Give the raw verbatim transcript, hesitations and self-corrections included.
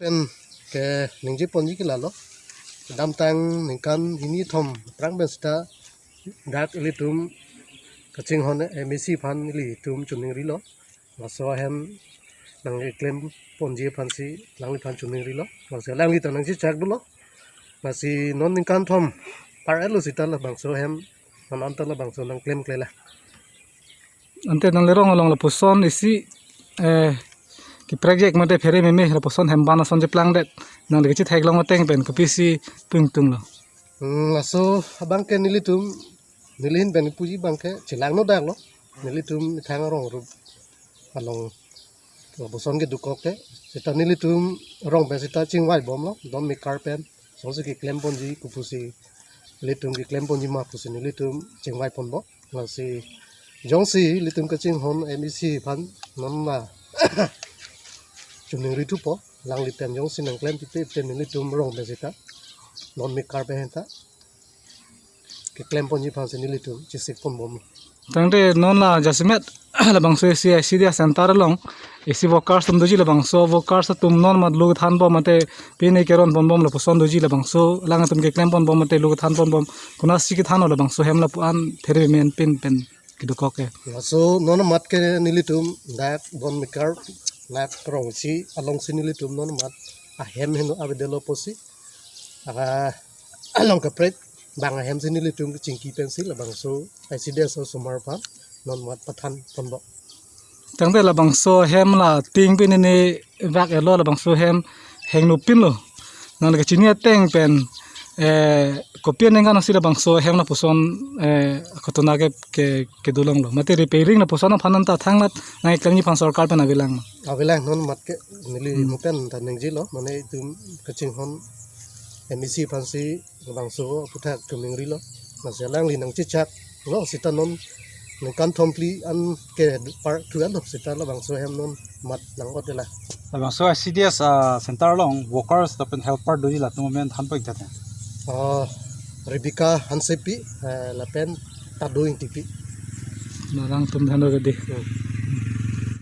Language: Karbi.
Pen ke ningje ponji ke lalo. Kedamtang ningkan hini thom aphrang pen seta dak ilitum kachinghon M A C aphan ilitum choningrilo. Laso ahem nangklem ponji aphansi alangliphan choningrilo. Lasi alangli ta nangchechak dolo. Lasi non ningkan thom par-etlo seta labangso ahem, non anta labangso nangklemkle la. Ante nangli rong along lapuson isi, eh, keprekjek mate phere meme lapuson hem ban ason cheplangdet. Nangli kachetheklong ateng pen kopisi pu ingtunglo? Hmm, laso abang ke nelitum, nelihin pen puji abang ke chelangno daklo. Nelitum ithang arong rup along lapuson kedokok ke, seta nelitum rong pen seta chingvai bomlo, don mekar pen, jongsi keklem ponji kopusi, ilitum keklem ponji ma pusi nelitum chingvai ponbom. Lasi jongsi ilitum kachinghon M A C aphan non ma choningri thupo, alangli pen jongsi nangklem pipe pen nelitum rong pen seta, don mekar pen ta keklem ponji aphansi nelitum chesik ponbom. Tangte non la jasemet labangso isi I C D S center along isi workers atum doji, labangso workers atum non mat lo kethan bom mate pine keron ponbom lapuson doji, labangso alangtum keklem ponbom mate lo kethan ponbom, konatsi kethanlo labangso hem lapu-an phere meme pen pen kedokok ke? Laso non mat ke nelitum dak don mekar, dak rong isi alongsi nelitum non mat ahem heno avedetlo pusi, ah, along kaprek abang ahemsi nelitum kachingki pensi labangso I C D S osomar aphan non mat pathan ponbom. Tangte labangso hem la ting pine ne bak elo, labangso hem hengno pinlo. Nangli kachini ateng pen, eh, kopi aningkan si labangso hem lapuson, eh, kotona ke, ke, kedolonglo? Mate repairing lapuson aphan anta thangnat nangklemji aphan sorkar pen avelang? Avelang, non mat ke neli Hmm. mo pen ta ningjelo, mane itum kachinghon M A C aphansi labangso aphuthak choningrilo. Lasi alangli nangchechaklo seta non ningkan thom phli an ke par-etlo seta labangso hem non mat lang-otlo. Labangso I C D S, ah, center along workers lapen helper doji, latum amen thanpo ik tha. Ah, Rebecca Hansepi, eh, lapen Tado Ingtipi. Nangtum thanlo kedi. Hmm.